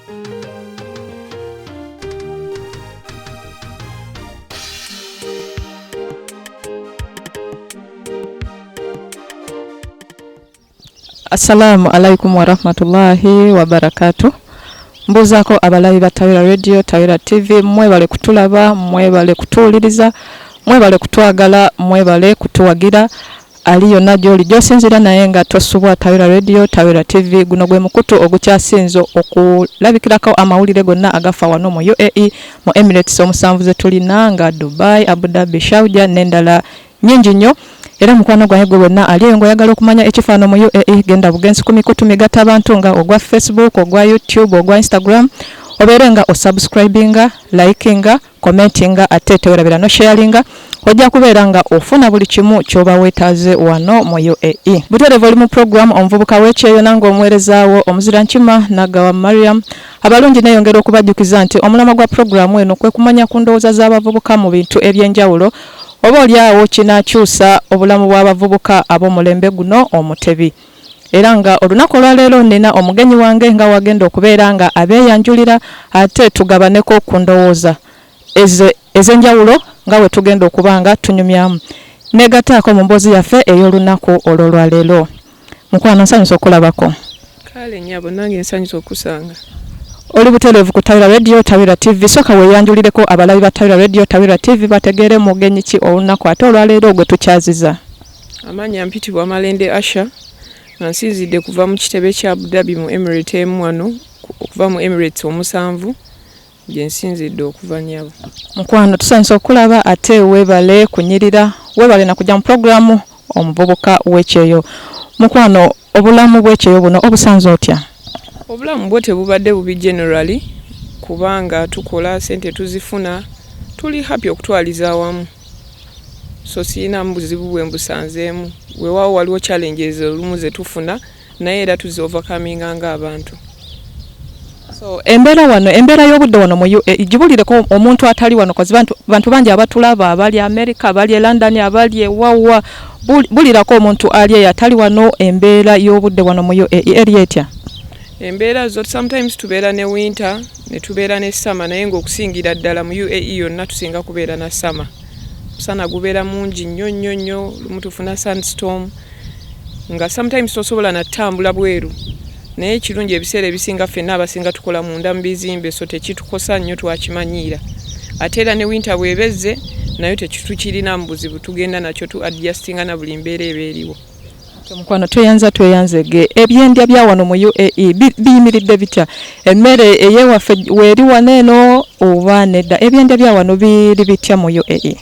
Assalamu alaikum warahmatullahi wabarakatu. Mbuuzaako abalabi ba Tawera Radio, Tawera TV, mwebale kutulaba, mwebale kutuwuliriza, mwebale kutwagala, mwebale kutuwagira. Ali yonna gy'oli gy'osinziira naye nga tosubwa Tawera Radio, Tawera TV, guno gwe mukutu ogukyasinze okulabikirako amawulire gonna agafa wano mu UAE, mu Emirates omusanvu ze tulina nga Dubai, Abu Dhabi, Sharjah n'endala nyingi nnyo. Era mukwano gwange gwe wenna ali eyo ng'oyagala okumanya ekifaano mu UAE, genda bugenzi ku mikutu migatta abantu nga ogwa Facebook, ogwa YouTube, ogwa Instagram, obeere nga osubscribinga, likinga, commentinga, ate tewerabira no sharinga. Ojja kubeera nga ofuna buli kimu ky'oba weetaaze wano mu UAE. Butereevu oli mu program Omuvubuka w'Ekyeyo, nange omuweerezaawo omuzira nkima Nagawa Mariam. Abalungi, neeyongera okubajjukiza nti omulamwa gwa puroguramu eno kwe kumanya ku ndowooza z'abavubuka mu bintu ebyenjawulo, oba oli awo kinaakyusa obulamu bw'abavubuka ab'omulembe guno omutebi. Era nga olunaku olwaleero nina omugenyi wange nga wagenda okubeera nga abeeyanjulira, ate tugabaneko ku ndowooza ez'enjawulo nga bwe tugenda okuba nga tunyumyamu negattaako mu mboozi yaffe ey'olunaku olw'olwaleero. Mukwano, nsanyusa okulabako. Kale nyabo, nange nsanyusa okusanga. Oli butereevu ku Tawera Radio, Tawera TV. Soka weeyanjulireko abalabi ba Tawera Radio, Tawera TV, bategeere mugenyi ki olunaku ate olwaleero gwe tukyaziza. Amannya mpitibwa Malende Asha, nga nsinzidde kuva mu kitebe kya Abu Dhabi mu Emirate emu wano, okuva mu Emirates omusanvu gye nsinzidde okuva, nyabo. Mukwano, tusanyusa okulaba, ate weebale kunyirira, weebale nakujja mu puroguramu Omuvubuka w'Ekyeyo. Mukwano, obulamu bw'ekyeyo buno obusanze otya? Obulamu bwo tebubadde bubi generally, kubanga tukola, sente tuzifuna, tuli happy okutwaliza awamu, so sirinamu buzibu bwe mbusanzeemu. Weewaawo waliwo challenges olumu ze tufuna, naye era tuzi overcominga ng'abantu. So embeera wano, embeera y'obudde wano mu UAE, gibulireko omuntu atali wano, 'cause bantu bangi abatulaba abali America, abali e London, abali ewawa. Bulirako omuntu ali eyo atali wano, embeera y'obudde wano mu UAE eri etya? Embeera zo, sometimes tubeera ne winter ne tubeera ne summer, naye ng'okusingira ddala mu UAE yonna tusinga kubeera na summer. Omusana gubeera mungi nnyo nnyo nnyo, lumu tufuna sandstorm nga sometimes tosobola natambula bweru, naye ekirungi ebiseera ebisinga ffenna abasinga tukola munda mu bizimbe, so tekitukosa nnyo, twakimanyiira. Ate era ne winter bwebezze nayo tekitukirinamu buzibu, tugenda nakyo, tu adjustinga na buli mbeera eba eriwo. Mukwano, tweyanza tweyanzege. Ebyendya bya wano mu UAE biyimiridde bitya? Emmere eyewaffe weeri wano eno oba nedda? Ebyendya bya wano biri bitya mu UAE?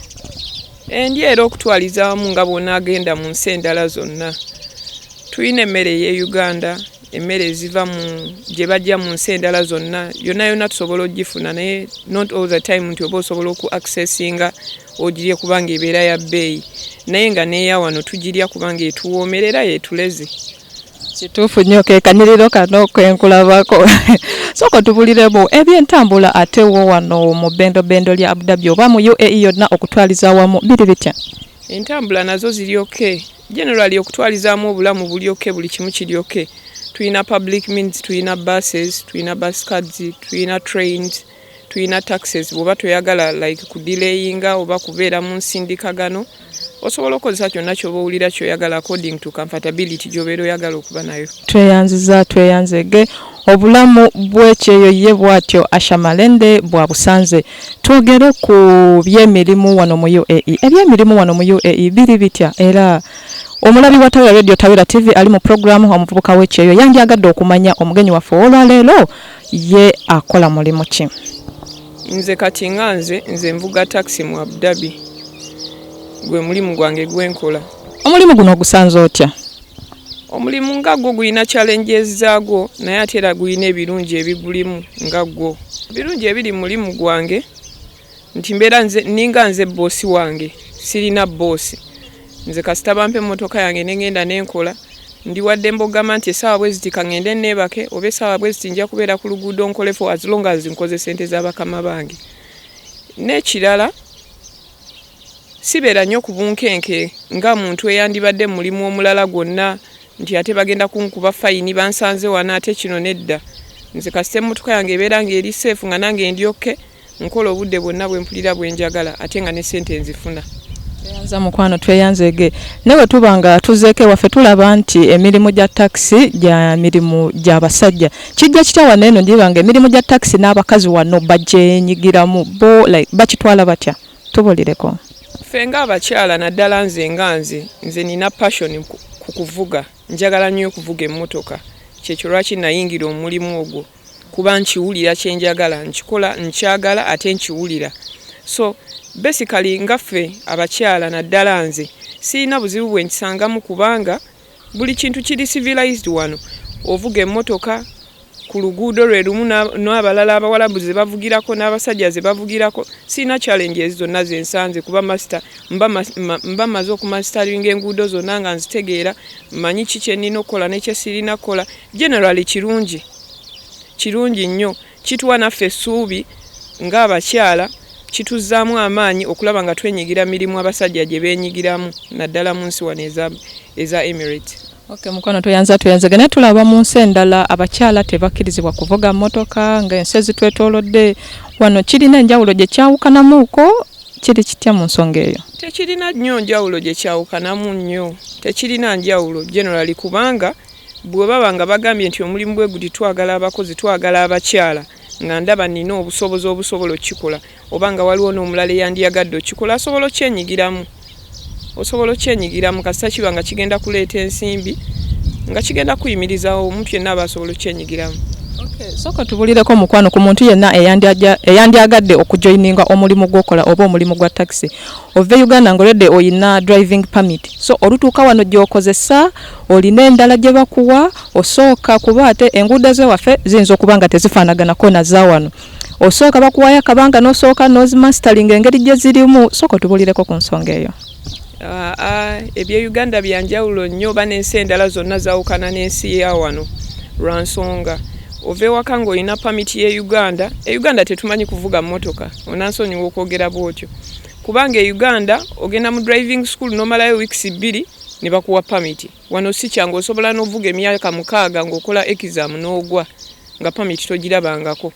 Endya era okutwaliza awamu nga bw'onaagenda mu nsi endala zonna, tulina emmere ey'e Uganda, emmere eziva mu gye bajja mu nsi endala zonna, yonna yonna tusobola ogifuna, naye not all the time nti oba osobola oku accessinga ogirye kubanga ebeera ya bbeeyi, naye nga n'eya wano tugirya kubanga etuwoomera era yeetuleze. Kituufu nnyo, ke kanyiriro kano kenkulabako. Sooka otubuliremu ebyentambula, ate wo wano mu bendobendo lya Abu Dhabi oba mu UAE yonna okutwaliza awamu biri bitya? Entambula nazo ziri okay generally, okutwalizaamu obulamu buli okay, buli kimu kiri okay. Tulina public means, tulina buses, tulina bus cards, tulina trains, tulina taxis. Bw'oba toyagala like kudelayinga oba kubeera mu nsindikagano, osobola okukozesa kyonna ky'oba owulira kyoyagala according to comfortability gy'obeera oyagala okuba nayo. Tweyanziza tweyanzege. Obulamu bw'ekyeyo ye bw'atyo Asha Malende bwabusanze. Twogere ku byemirimu wano mu UAE. Ebyemirimu wano mu UAE biri bitya? Era omulabi wa Tawera Radio, Tawera TV ali mu puroguramu Omuvubuka w'Ekyeyo yandyagadde okumanya omugenyi waffe olwaleero ye akola mulimu ki? Nze kati nga nze nvuga taxi mu Abu Dhabi, gwe mulimu gwange gwenkola. Omulimu guno ogusanze otya? Omulimu nga gwo gulina challenges zaagwo, naye ate era gulina ebirungi ebigulimu. Nga gwo ebirungi ebiri mu mulimu gwange nti mbeera nze ninga nze boss wange, sirina boss. Nze kasita bampa emmotoka yange nengenda nenkola, ndi waddembe okugamba nti essaawa bwe ziti kaŋŋende neebake, oba essaawa bwe ziti nja kubeera ku luguudo nkole, for as long as nkoze sente z'abakama bange. N'ekirala, sibeera nnyo ku bunkenke nga muntu eyandibadde mu mulimu omulala gwonna nti ate bagenda kunkuba fine, bansanze wano ate kino. Nedda, Nze kasita emmotoka yange ebeera ng'eri safe nga nange ndi okay, nkola obudde bwonna bwe mpulira bwe njagala ate nga ne ssente nzifuna. Tweyanza mukwano, tweyanzeege. Naye bwe tuba nga tuzeeko ewaffe, tulaba nti emirimu gya takisi gya mirimu gya basajja. Kijja kitya wano eno njiba nga emirimu gya takisi n'abakazi wano bagyenyigiramu bo, like bakitwala batya? Tubulireko. Ffe ng'abakyala, naddala nze nga nze, nze nina passion ku kuvuga. Njagala nnyo okuvuga emmotoka, kyekyo lwaki nayingira omulimu ogwo, kuba nkiwulira kyenjagala, nkikola nkyagala ate nkiwulira. So basically nga ffe abakyala, naddala nze, sirina buzibu bwe nkisangamu kubanga buli kintu kiri civilized wano. Ovuga emmotoka ku luguudo lwe lumu n'abalala, abawalabu ze bavugirako n'abasajja ze bavugirako. Sirina challenges zonna ze nsanze kuba master mba mmaze okumasteringa enguudo zonna nga nzitegeera, mmanyi ki kye nnina okukola ne kye sirina kukola. Generally kirungi, kirungi nnyo, kituwa naffe essuubi ng'abakyala, kituzzaamu amaanyi okulaba nga twenyigira mirimu abasajja gye beenyigiramu, naddala mu nsi wano eza Emirates. Okay, mukwano, tweyanza, tweyanzege. Naye tulaba mu nsi endala abakyala tebakkirizibwa kuvuga mmotoka, ng'ensi ezitwetoolodde wano. Kirina enjawulo gye kyawukanamuuko? Kiri kitya mu nsonga eyo? Tekirina nnyo njawulo gye kyawukanamu nnyo, tekirina njawulo generally, kubanga bwe baba nga bagambye nti omulimu bwe guti, twagala abakozi, twagala abakyala, nga ndaba nina obusobozi obusobola okukikola, oba nga waliwo n'omulala eyandiyagadde okukikola, asobola okyenyigiramu, osobola okyenyigiramu kasita kiba nga kigenda kuleeta ensimbi, nga kigenda kuyimirizawo omuntu yenna aba asobola okyenyigiramu. Sooka tubulireko mukwano ku muntu yenna eyandyagadde okujoininga omulimu gw'okola oba omulimu gwa takisi. Ova e Uganda ng'olwedde oyina driving permit, so olutuuka wano gy'okozesa, olina endala gye bakuwa? Osooka kuba ate enguudo ez'ewaffe ziyinza okuba nga tezifaanaganako naza wano. Osooka bakuwayo akabanga n'osooka n'ozimasteringa engeri gye zirimu. Sooka otubulireko ku nsonga eyo. Ebye Uganda byanjawulo nnyo oba n'ensi endala zonna zawukana n'ensi ya wano, lwa nsonga ova ewaka ng'olina pamiti ye Uganda. E Uganda tetumanyi kuvuga mmotoka, onansonyiwa okwogera bwotyo, kubanga e Uganda ogenda mu driving school n'omalayo weeks 2 ne bakuwa pamiti. Wano si kyangu, osobola n'ovuga emyaka 6 ng'okola exam n'ogwa nga pamiti togirabangako.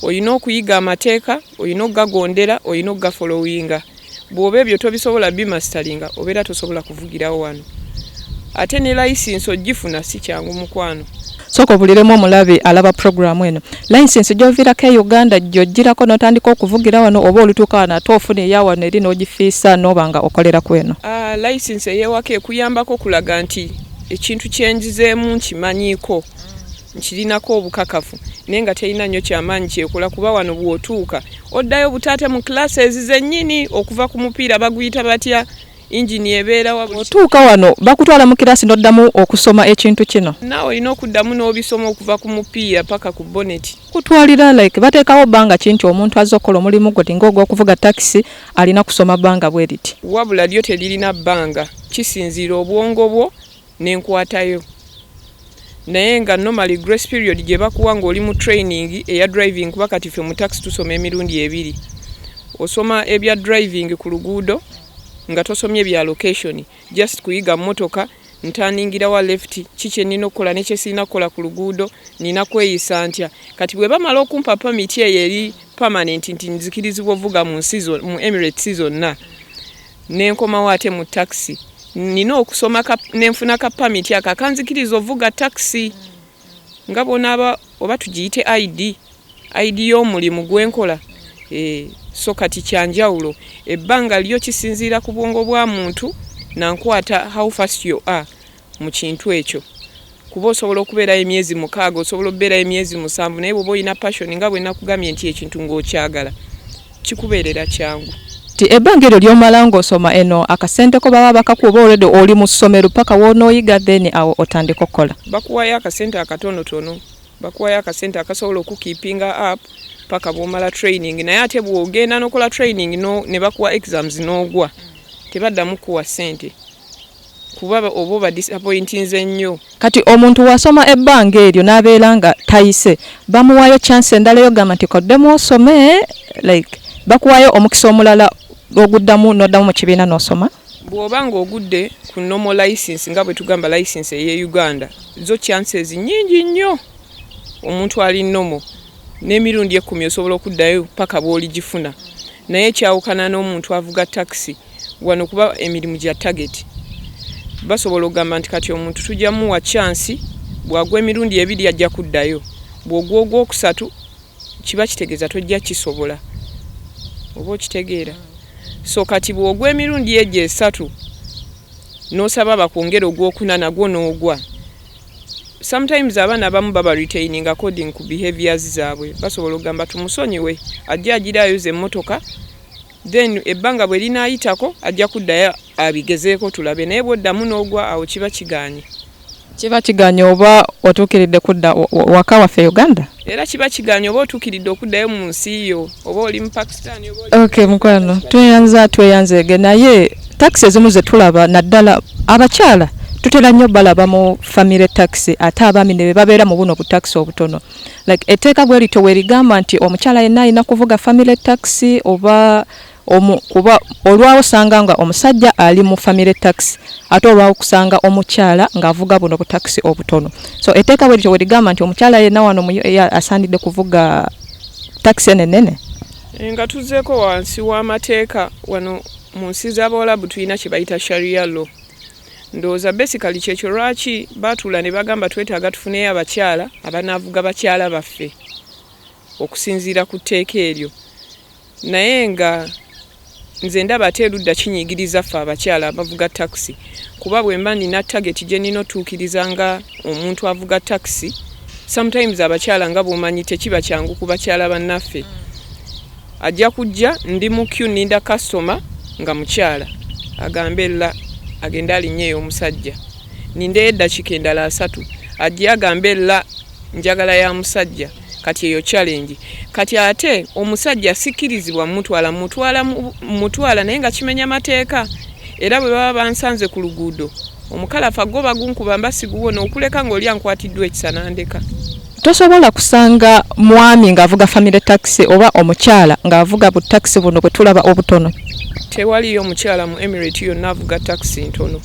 Olina okuyiga amateeka, olina okugagondera, olina okugafollowinga. Bw'oba ebyo tobisobola bimasteringa, obeera tosobola kuvugirawo wano. Ate ne layisinsi ogifuna si kyangu, mukwano. Sooka obuliremu omulabi alaba puroguramu eno. Layisinsi gy'oviirako e Uganda gy'ogirako n'otandika okuvugira wano, oba olutuuka wano ate ofuna eya wano eri n'ogifiisa n'oba nga okolera ku eno? Layisinsi ey'ewaka ekuyambako okulaga nti ekintu kyenjizeemu nkimanyiiko, nkirinako obukakafu, naye nga terina nnyo kyamaanyi kyekola, kuba wano bw'otuuka oddayo butaate mu classes zennyini okuva ku mupiira baguyita batya, engine ebeera wa. Otuuka wano bakutwala mu kirasi n'oddamu okusoma ekintu kino? Naawe olina okuddamu n'obisoma okuva ku mupiira paka ku bonnet. Kutwalira like bateekawo bbanga ki nti omuntu azze okukola omulimu gwo ti ng'ogw'okuvuga takisi alina kusoma bbanga bwe riti? Wabula lyo teririna bbanga, kisinziira obwongo bwo n'enkwatayo, naye nga normally grace period gye bakuwa ng'oli mu training eya driving, kuba kati ffe mu taxi tusoma emirundi ebiri. Osoma ebya driving ku luguudo nga tosomye bya location, just kuyiga mmotoka, nturningira wa left, ki kye nnina okukola ne kye sirina kukola ku luguudo, nina kweyisa ntya. Kati bwe bamala okumpa permit eyo eri permanent nti nzikirizibwa ovuga mu nsi mu Emirates zonna, nenkomawo ate mu taxi nina okusoma nenfuna ka permit ako akanzikiriza ovuga taxi, nga bonaaba oba tugiyite ID y'omulimu gwenkola. So kati kyanjawulo, ebbanga lyo kisinziira ku bwongo bwa muntu nankwata, how fast you are mu kintu ekyo, kuba osobola okubeerayo emyezi 6, osobola okubeerayo emyezi 7, naye bw'oba olina passion, nga bwe nakugambye nti ekintu ng'okyagala, kikubeerera kyangu. Ti ebbanga eryo ly'omala ng'osoma eno, akasente ko baba bakakuwa oba already oli mu ssomero paka w'onooyiga, then awo otandika okukola? Bakuwayo akasente akatonotono, bakuwayo akasente akasobola okukeepinga up paka bw'omala training. Naye ate bw'ogenda n'okola training no, ne bakuwa exams n'ogwa, tebaddamu kuwa ssente, kuba oba obadisappointinze nnyo. Kati omuntu wasoma ebbanga eryo n'abeera nga tayise, bamuwaayo chance endala eyogamba nti koddemu osome? Like bakuwaayo omukisa omulala oguddamu n'oddamu mu kibiina n'osoma? Bw'oba ng'ogudde ku normal license, nga bwe tugamba license ey'e Uganda, zo chances nnyingi nnyo. Omuntu ali normal n'emirundi 10 osobola okuddayo paka bw'oligifuna, naye kyawukana n'omuntu avuga takisi wano kuba emirimu gya target. Basobola okugamba nti kati omuntu tujja muwa chance, bw'agwa emirundi 2 ajja kuddayo, bw'ogwa ogwokusatu kiba kitegeeza tojja kisobola, oba okitegeera. So kati bw'ogwa emirundi egyo 3 n'osaba bakwongere ogwokuna nagwo n'ogwa. Sometimes abaana abamu baba retaining according ku behaviors zaabwe, basobola okugamba tumusonyiwe ajja agira ayoza emmotoka, then ebbanga bwe linaayitako ajja kuddayo abigezeeko tulabe, naye bw'oddamu n'ogwa awo kiba kigaanye. Kiba kigaanye oba otuukiridde kudda waka waffe Uganda? Era kiba kigaanye oba otuukiridde okuddayo mu nsi yo, oba oli mu Pakistan oba oli. Okay, mukwano, tweyanzeege, naye takisi ezimu ze tulaba naddala abakyala tutera nnyo balaba mu family taxi, ate abaami ne babeera mu buno butakisi obutono. Like etteeka bwe lityo we ligamba nti omukyala yenna alina kuvuga family taxi oba kuba olwawo osanga nga omusajja ali mu family taxi, ate olwawo kusanga omukyala ng'avuga buno butakisi obutono. So etteeka bwe lityo we ligamba nti omukyala yenna wano asaanidde kuvuga takisi eno ennene. Nga tuzzeeko wansi w'amateeka wano mu nsi z'Abawalabu tulina kye bayita Sharia law. Ndowooza basically kyekyo lwaki baatuula ne bagamba twetaaga tufuneyo abakyala abanaavuga bakyala baffe okusinziira ku tteeka eryo. Naye nga nze ndaba ate erudda kinyigiriza ffe abakyala abavuga takisi, kuba bwe mba nina target gye nnina otuukiriza nga omuntu avuga takisi, sometimes abakyala nga bw'omanyi tekiba kyangu ku bakyala bannaffe. Ajja kujja ndi mu queue nninda customer nga mukyala agambe la agende alinnye ey'omusajja, nindeyo eddakiika endala 3 ajje agambe la njagala ya musajja. Kati eyo challenge. Kati ate omusajja sikkirizibwa mutwala naye nga kimenya mateeka, era bwe baba bansanze ku luguudo omukalafu agoba gunkuba mba siguwona okuleka ng'oli ankwatiddwa ekisa n'andeka. Tosobola kusanga mwami ng'avuga family taxi oba omukyala ng'avuga butakisi buno bwe tulaba obutono. Tewaliyo omukyala mu Emirate yonna avuga takisi ntono.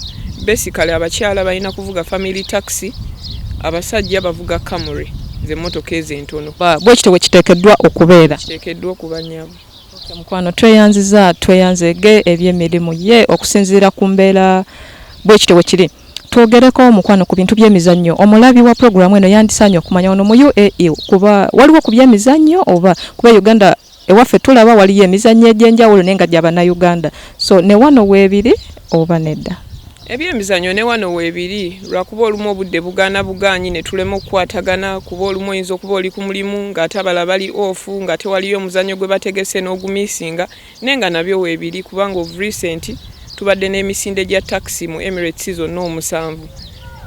Basically abakyala balina kuvuga family taxi, abasajja bavuga Camry, z'emmotoka ezo entono. Bwe kityo bwe kiteekeddwa okubeera. Kiteekeddwa okuba nnyabo. Mukwano tweyanziza tweyanzeege eby'emirimu ye okusinziira ku mbeera bwe kityo bwe kiri. Twogereko omukwano ku bintu by'emizannyo. Omulabi wa pulogulaamu eno yandisaanye okumanya wano mu UAE kuba waliwo ku by'emizannyo oba kuba Uganda ewaffe tulaba waliyo emizannyo egy'enjawulo naye nga gya Bannayuganda. So ne wano weebiri oba nedda? Ebyemizannyo ne wano weebiri lwakuba olumu obudde bugaana bugaanyi ne tulema okukwatagana, kuba olumu oyinza okuba oli ku mulimu ng'ate abalala bali off nga tewaliyo omuzannyo gwe bategese n'ogumiisinga, naye nga nabyo weebiri kubanga of recent tubadde n'emisinde gya takisi mu Emirates zonna 7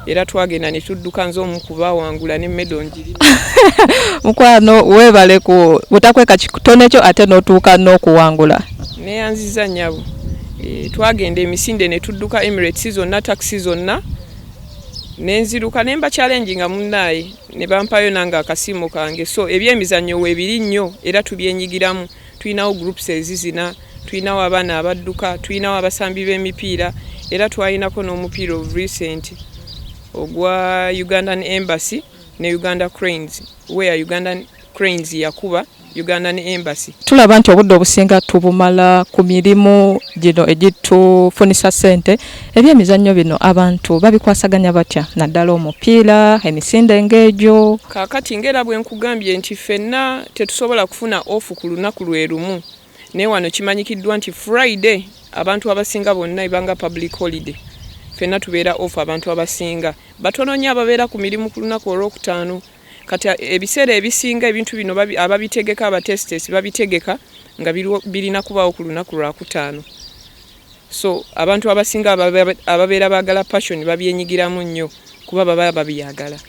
era twagenda ne tudduka nze omu ku baawangula ne medal njirina. Mukwano weebale ku butakweka kitone kyo ate n'otuuka n'okuwangula. Neeyanziza nnyabo. Twagenda emisinde ne tudduka Emirates zonna takisi zonna ne nziruka ne mba challenge nga munnaaye ne bampayo nange akasiimo kange. So ebyemizannyo weebiri nnyo era tubyenyigiramu. Tulinawo groups ezizina, tulinawo abaana abadduka, tulinawo abasambi b'emipiira, era twalinako n'omupiira of recent ogwa Ugandan Embassy ne Uganda Cranes, where Ugandan Cranes yakuba Ugandan Embassy. Tulaba nti obudde obusinga tubumala ku mirimu gino egitufunisa ssente. Ebyemizannyo bino abantu babikwasaganya batya, naddala omupiira, emisinde ng'egyo? Kaakati ng'era bwe nkugambye nti ffenna tetusobola kufuna off ku lunaku lwe lumu, naye wano kimanyikiddwa nti Friday abantu abasinga bonna ebanga public holiday, ffenna tubeera off. Abantu abasinga batono nnyo ababeera ku mirimu ku lunaku olwokutaano. Kati ebiseera ebisinga ebintu bino ababitegeka abatestesi babitegeka nga birina kubaawo ku lunaku lwakutaano. So abantu abasinga ababeera baagala passion babyenyigiramu nnyo kuba baba babyagala.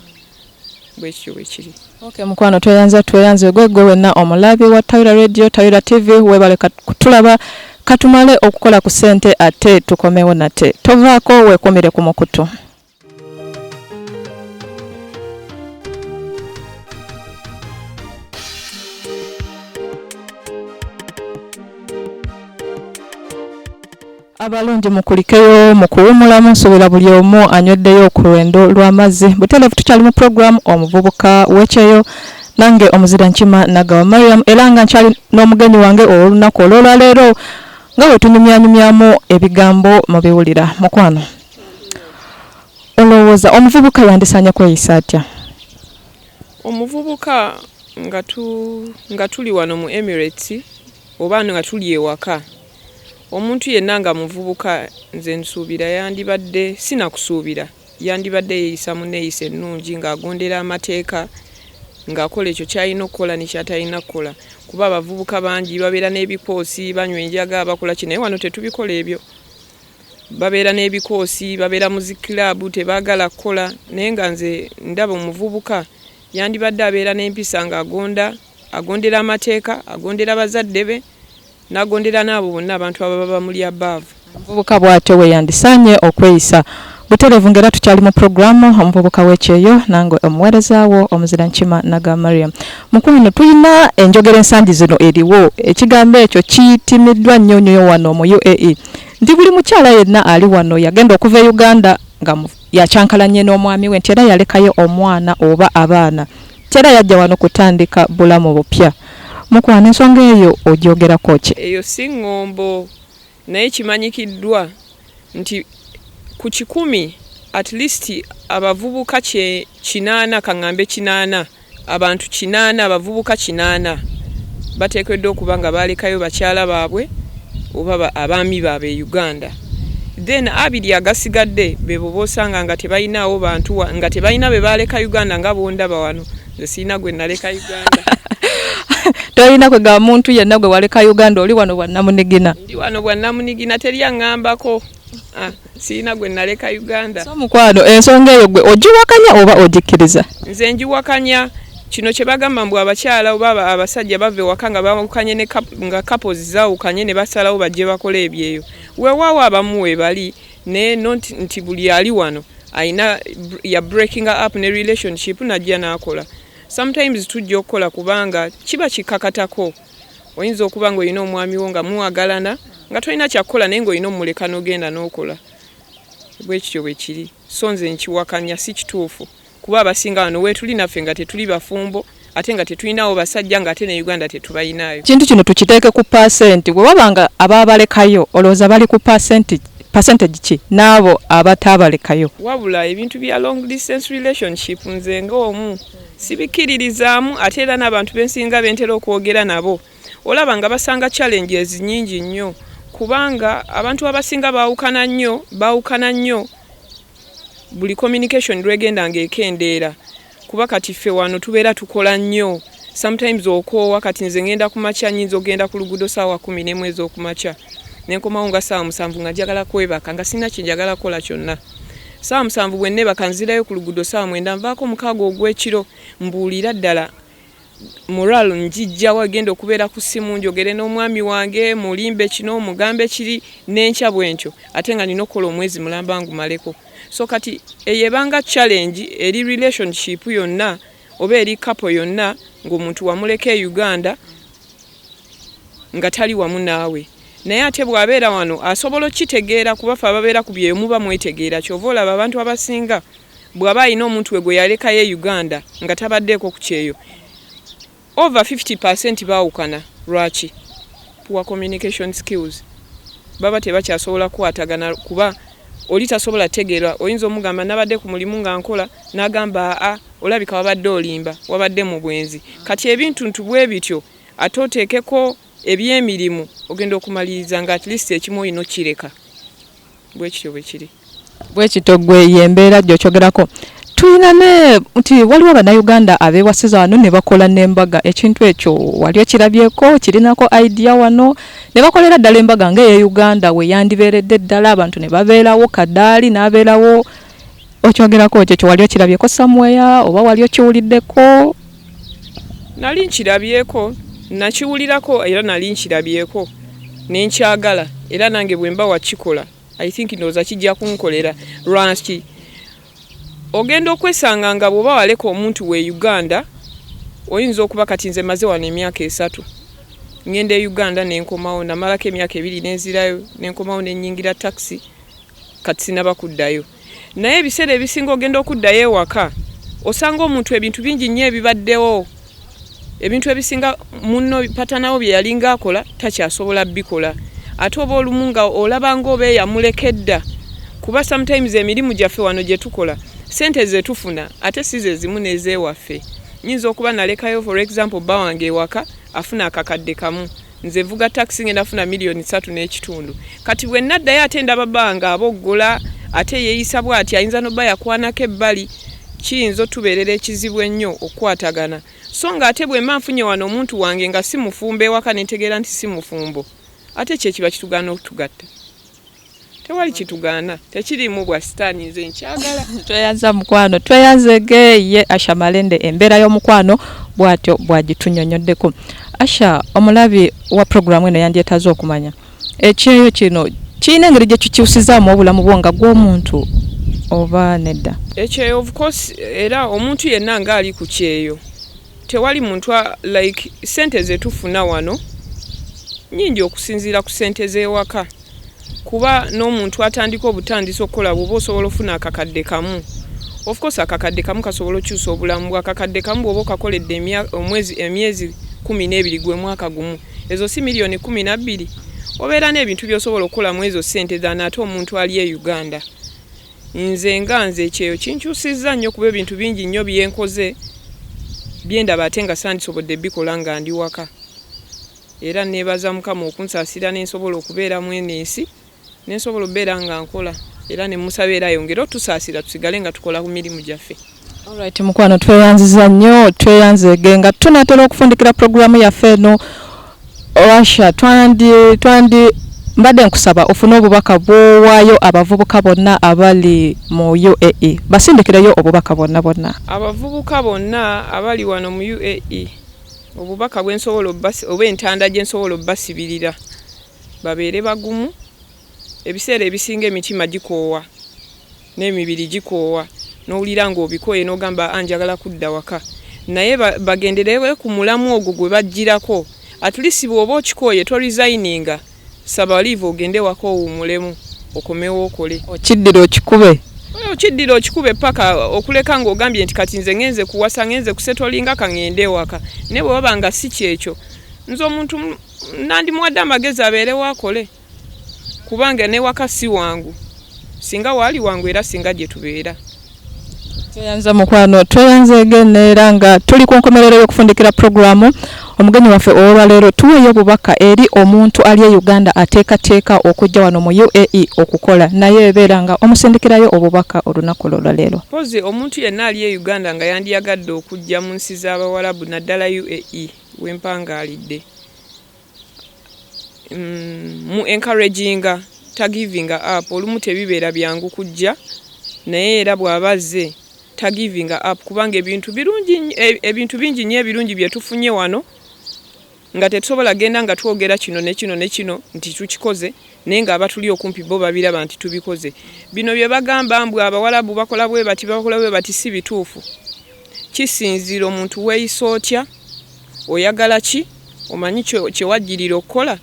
Bwe kityo bwe kiri. Okay, mukwano tweyanze gwe wenna omulabi wa Tawira Radio, Tawira TV, weebale kutulaba. Katumale okukola ku ssente ate tukomewo nate. Tovaako, weekumire ku mukutu. Abalungi mukulikeyo mu kuwumulamu, nsuubira buli omu anyweddeyo ku lwendo lw'amazzi. Butereevu tukyali mu program Omuvubuka w'Ekyeyo, nange omuzira Nkima Nagawa Mariam, era nga nkyali n'omugenyi wange ow'olunaku olw'olwaleero nga bwe tunyumyanyumyamu ebigambo mubiwulira. Mukwano, olowooza omuvubuka yandisaanye kweyisa atya? Omuvubuka nga tuli wano mu Emirates oba nga tuli ewaka, omuntu yenna nga muvubuka, nze nsuubira yandibadde, sinakusuubira, yandibadde yeeyisa mu nneeyisa ennungi, ng'agondera amateeka, ng'akola ekyo ky'alina okukola ne ky'atalina kukola, kuba abavubuka bangi babeera n'ebikoosi, banywa enjaga, bakola ki, naye wano tetubikola ebyo. Babeera n'ebikoosi, babeera mu zikiraabu, tebaagala kukola. Naye nga nze ndaba omuvubuka yandibadde abeera n'empisa, ng'agonda, agondera amateeka, agondera bazadde be, n'agondera n'abo bonna abantu ababa bamuli abaavu. Omuvubuka bw'atyo we yandisaanye okweyisa. Butereevu ng'era tukyali mu puroguramu Omuvubuka w'Ekyeyo, nange omuweerezaawo omuzira Nkima Naga Mariam. Mukwano, tulina enjogera ensangi zino eriwo, ekigambo ekyo kiyitimiddwa nnyo nnyo wano mu UAE, nti buli mukyala yenna ali wano yagenda okuva e Uganda nga yakyankalanye n'omwami we, nti era yalekayo omwana oba abaana, nti era yajja wano kutandika bulamu bupya. Mukwano, ensonga eyo ogyogerako ki? Eyo si ŋŋombo, naye kimanyikiddwa nti ku 100 at least abavubuka 80, kaŋŋambe 80, abantu 80, abavubuka 80 bateekeddwa okuba nga baalekayo bakyala baabwe oba abaami baabwe e Uganda. Then 20 agasigadde bebo boosanga nga tebalinaawo bantu, nga tebalina be baaleka Uganda, nga bondaba wano, nze sirina gwe naleka Uganda. Tolina kwegamba muntu yenna gwe waleka Uganda, oli wano bwannamunigina? Ndi wano bwannamunigina, teri aŋŋambako. Ah, sirina gwe naleka Uganda. So mukwano, ensonga eyo gwe ogiwakanya oba ogikkiriza? Nze ngiwakanya. Kino kye bagamba mbu abakyala oba abasajja bava ewaka nga bawukanye, nga couples zaawukanye ne basalawo bajje bakole ebyeyo, weewaawo abamu weebali, naye not nti buli ali wano ayina ya breaking up ne relationship najja n'akola. Sometimes tujja okukola kubanga kiba kikakatako. Oyinza okuba nga olina omwami wo nga muwagalana, nga tolina kyakukola, naye ng'olina omuleka n'ogenda n'okola. Bwe kityo bwe kiri. So nze nkiwakanya, si kituufu, kuba abasinga wano weetuli naffe nga tetuli bafumbo, ate nga tetulinawo basajja, ng'ate ne Uganda tetubayinaayo. Kintu kino tukiteeke ku pasenti, bwe baba nga abaabalekayo, olowooza bali ku pasenti percentage ki n'abo abataabalekayo? Wabula ebintu bya long distance relationship, nze ng'omu sibikkiririzaamu, ate era n'abantu bensinga bentera okwogera nabo olaba nga basanga challenges nyingi nnyo, kubanga abantu abasinga baawukana nnyo, baawukana nnyo, buli communication lwegenda ng'ekendeera, kuba kati ffe wano tubeera tukola nnyo, sometimes okoowa. Kati nze ngenda ku makya, nyinza ogenda ku luguudo saawa 11 ez'okumakya, nenkomawo nga saawa 7, nga njagala kwebaka, nga sirina kyenjagala kukola kyonna. Saawa 7 bwe neebaka, nzirayo ku luguudo saawa 9, nvaako 6 ogw'ekiro. Mbuulira ddala, moral njijjawa genda okubeera ku ssimu njogere n'omwami wange, mulimbe kino, mugambe kiri, n'enkya bwe ntyo, ate nga nina okukola omwezi mulamba ngumaleko? So kati eyo ebanga challenge eri relationship yonna oba eri couple yonna ng'omuntu wamuleka e Uganda nga tali wamu naawe. Naye ate bw'abeera wano asobola okukitegeera, kuba ffe ababeera ku byeyo muba mwetegeera. Kyova olaba abantu abasinga bw'aba alina omuntu we gwe yalekayo e Uganda nga tabaddeeko ku kyeyo, over 50% baawukana. Lwaki? Poor communication skills. Baba tebakyasobola kukwatagana, kuba oli tasobola tegeera. Oyinza omugamba, "Nabadde ku mulimu nga nkola," n'agamba, "Aa, olabika wabadde olimba, wabadde mu bwenzi." Kati ebintu ntu bwe bityo, ate oteekeko ebyemirimu, ogenda okumaliriza nga at least ekimu olina okireka. Bwe kityo bwe kiri. Bwe kityo, gwe yembeera gy'okyogerako. Tulina ne nti waliwo Bannayuganda abeewasiza wano ne bakola n'embaga. Ekintu ekyo wali okirabyeko, kirinako idea wano ne bakolera ddala embaga ng'eye Uganda we yandibeeredde ddala, abantu ne babeerawo, kadaali n'abeerawo? Okyogerako ekyo, kyo wali okirabyeko somewhere oba wali okiwuliddeko? Nali nkirabyeko, nakiwulirako, era nali nkirabyeko nenkyagala, era nange bwe mba wakikola, I think ndowooza kijja kunkolera. Lwaki? Ogenda okwesanga nga bw'oba waleka omuntu we Uganda, oyinza okuba kati nze maze wano emyaka 3. Ŋŋenda e Uganda ne nkomawo, namalako emyaka ebiri ne nzirayo, ne nkomawo ne nnyingira takisi, kati sinnaba kuddayo. Naye ebiseera ebisinga ogenda okuddayo ewaka osanga omuntu ebintu bingi nnyo ebibaddewo, ebintu ebisinga munno patanawo bye yalinga akola takyasobola bikola, ate oba olumu nga olaba ng'oba eyamuleka edda, kuba sometimes emirimu gyaffe wano gye tukola ssente ze tufuna ate si ze zimu n'ez'ewaffe. Nnyinza okuba nalekayo for example bba wange ewaka afuna akakadde kamu, nze nvuga takisi ngenda funa 3,500,000. Kati bwe naddayo ate ndaba bba wange aboggola, ate yeeyisa bw'ati, ayinza n'obba yakwanako ebbali, kiyinza otubeerera ekizibu ennyo okukwatagana. So ng'ate bwe mba nfunye wano omuntu wange nga si mufumbo ewaka ne ntegeera nti si mufumbo, ate ki ekiba kitugaana okutugatta? Tewali kitugaana, tekiriimu bwa sitaani, nze nkyagala. Tweyanza mukwano, tweyanzege ye Asha Malende embeera y'omukwano bw'atyo bw'agitunyonyoddeko. Asha, omulabi wa pulogulaamu eno yandyetaaze okumanya ekyeyo kino kirina engeri gye kikyusizaamu obulamu bwo nga gw'omuntu oba nedda? Ekyeyo of course, era omuntu yenna ng'ali ku kyeyo tewali muntu like ssente ze tufuna wano nnyingi okusinziira ku ssente z'ewaka, kuba n'omuntu atandika obutandisi okukola bw'oba osobola ofuna akakadde kamu, of course akakadde kamu kasobola okukyusa obulamu bwo. Akakadde kamu bw'oba okakoledde omwezi, emyezi 12 gwe mwaka gumu, ezo si 12 miliyoni? Obeera n'ebintu by'osobola okukolamu ezo ssente than ate omuntu ali e Uganda. Nze nga nze ekyeyo kinkyusizza nnyo, kuba ebintu bingi nnyo byenkoze byendaba ate nga sandisobodde bikola nga ndi waka. Era neebaza Mukama okunsaasira ne nsobola okubeera mu eno ensi, ne nsobola okubeera nga nkola, era ne musaba era ayongere otusaasira tusigale nga tukola ku mirimu gyaffe. Alright, mukwano, tweyanziza nnyo, tweyanzeege nga tunaatera okufundikira pulogulaamu yaffe eno. Asha, twandi twandi mbadde nkusaba ofune obubaka bw'owaayo abavubuka bonna abali mu UAE, basindikireyo obubaka bwonna bwonna. Abavubuka bonna abali wano mu UAE, obubaka bwe nsobola oba entanda gye nsobola obbasibirira, babeere bagumu. Ebiseera ebisinga emitima gikoowa n'emibiri gikoowa, n'owulira ng'obikooye n'ogamba a njagala kudda waka, naye bagenderere ku mulamu ogwo gwe bajjirako. At least bw'oba okikooye toresigninga, saba leave ogende waka owummulemu, okomewo okole. Okiddira okikube. Okiddira okikube paka okuleka ng'ogambye nti kati nze ngenze kuwasa, ngenze kusetolinga, ka ŋŋende ewaka. Naye bwe baba nga si kyekyo, nze omuntu nandimuwadde amagezi abeerewo akole, kubanga n'ewaka si wangu. Singa waali wangu era singa gye tubeera. Tweyanza mukwano, tweyanzeege neera nga tuli ku nkomerero y'okufundikira pulogulaamu. Omugenyi waffe ow'olwaleero, tuweeyo obubaka eri omuntu ali e Uganda ateekateeka okujja wano mu UAE okukola, naye beera nga omusindikirayo obubaka olunaku lwolwaleero. Mpozi omuntu yenna ali e Uganda nga yandiyagadde okujja mu nsi z'Abawarabu naddala UAE wempangaalidde, mu encouraginga tagivinga up. Olumu tebibeera byangu kujja, naye era bw'aba azze tagivinga up, kubanga ebintu birungi, ebintu bingi nnyo ebirungi bye tufunye wano nga tetusobola genda nga twogera kino ne kino ne kino nti tukikoze, naye ng'abatuli okumpi bo babiraba nti tubikoze. Bino bye bagamba mbu Abawalabu bakola bwe bati, bakola bwe bati, si bituufu. Kisinziira omuntu weeyisa otya, oyagala ki, omanyi kye wajjirira okukola,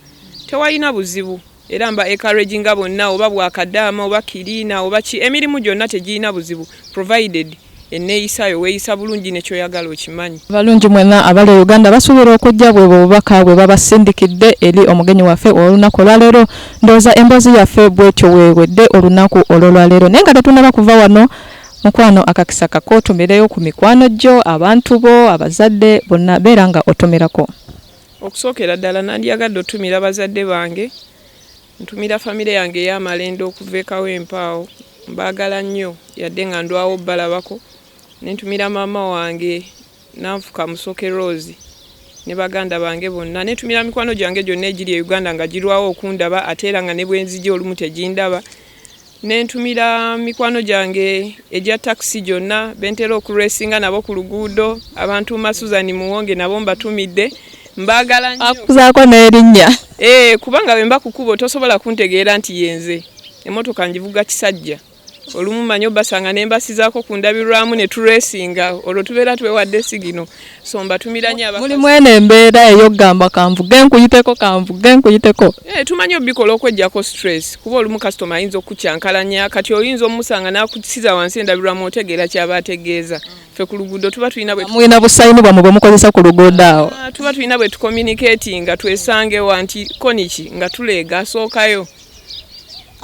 tewalina buzibu. Era mba encouraginga bonna, oba bwakadaama oba cleaner oba ki, emirimu gyonna tegirina buzibu provided enneeyisaayo weeyisa bulungi ne ky'oyagala okimanyi. Balungi mwenna abali e Uganda basuubira okujja, bwe bubaka bwe babasindikidde eri omugenyi waffe olunaku olwaleero. Ndowooza emboozi yaffe bwetyo weewedde olunaku olw'olwaleero, naye nga tetunnaba kuva wano, mukwano, akakisa kako otumireyo ku mikwano gyo, abantu bo, abazadde bonna, beera nga otumirako. Okusookera ddala nandyagadde otumira bazadde bange, ntumira famire yange ey'Amalende okuva e Kawempe awo, mbaagala nnyo yadde nga ndwawo bbalabako, ne ntumira maama wange Nanfuka Musoke Rose ne baganda bange bonna, ne ntumira mikwano gyange gyonna egiri e Uganda nga girwawo okundaba ate era nga ne bwe nzija olumu tegindaba, ne ntumira mikwano gyange egya takisi gyonna bentera okuresinga nabo ku luguudo, abantuuma Susan Muwonge, nabo mbatumidde, mbaagala nnyo. Akuzaako n'erinnya. Ee, kubanga bwe mba ku kkubo tosobola kuntegeera nti yenze. Emmotoka ngivuga kisajja. Olumu manyi obasanga ne mbasizaako ku ndabirwamu ne turesinga, olwo tubeera twewadde sigino. So mbatumira nnyo abakazi. Mulimu eno embeera ey'okugamba kanvuge nkuyiteko, kanvuge nkuyiteko. Tumanyi obikola okweggyako stress, kuba olumu kasitoma ayinza okukukyankalanya, kati oyinza omusanga n'akusiza wansi endabirwamu otegeera ky'aba ategeeza. Ffe ku luguudo tuba tulina bwe Mulina busayini bwammwe bwe mukozesa ku luguudo awo. Tuba tulina bwe tucommunicatinga, twesangewa nti koniki nga tuleega asookayo.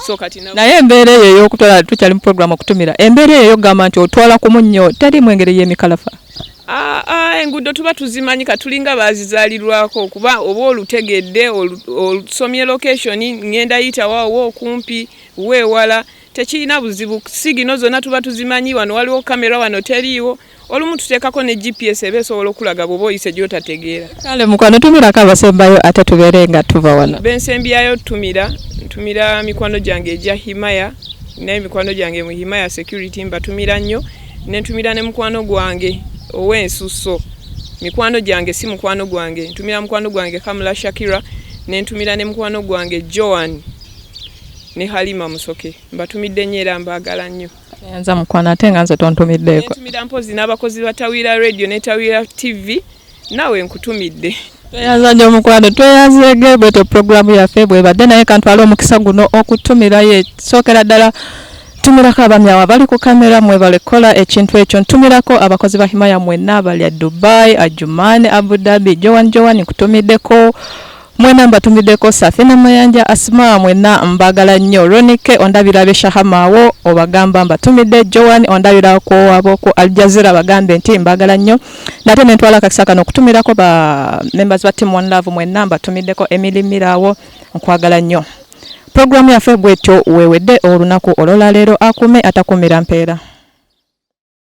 So kati Naye embeera eyo ey'okutwala, tukyali mu program okutumira, embeera eyo ey'okugamba nti otwala ku munnyo teriimu engeri y'emikalafa? Enguudo tuba tuzimanyi, katulinga baazizaalirwako, kuba oba olutegedde, olusomye location, ngenda yita waawo okumpi weewala, tekirina buzibu. Sigino zonna tuba tuzimanyi, wano waliwo kamera, wano teriiwo. Olumu tuteekako ne GPS eba esobola okulaga bw'oba oyise gy'otategeera. Kale mukwano, tumirako abasembayo ate tubeere nga tuva wano. Bensembyayo tumira, ntumira mikwano gyange egya Himaya, naye mikwano gyange mu Himaya Security mbatumira nnyo, ne ntumira ne mukwano gwange ow'ensusso. Mikwano gyange si mukwano gwange, ntumira mukwano gwange Kamula Shakira, ne ntumira ne mukwano gwange Joan ne Halima Musoke. Mbatumidde nnyo era mbaagala nnyo. Nyanza mukwano, ate nga nze tontumiddeeko. Ntumira mpozi n'abakozi ba Tawira Radio ne Tawira TV, naawe nkutumidde. Tweyanza nnyo mukwano, tweyanzeege. Bwetyo puroguramu yaffe bwebadde, naye kantwale omukisa guno okutumirayo esookera ddala ntumirako abaami awo abali ku kamera, mwebale kukola ekintu ekyo. Ntumirako abakozi ba Himaya mwenna abali a Dubai, Ajuman, Abu Dhabi, Joan Joan nkutumiddeko, mwena mbatumiddeko, Safina Mayanja, Asma, mwenna mbagala nnyo. Ronike ondabira abe Shahama awo obagamba mbatumidde. Joan ondabira ku abo ku Al Jazeera bagambe nti mbagala nnyo. Nate ne ntwala akakisa kano okutumirako ba members ba Team One Love mwenna mbatumiddeko. Emily Mirawo nkwagala nnyo. Puroguramu yaffe bwetyo weewedde olunaku olwolaleero. Akume atakumira mpeera.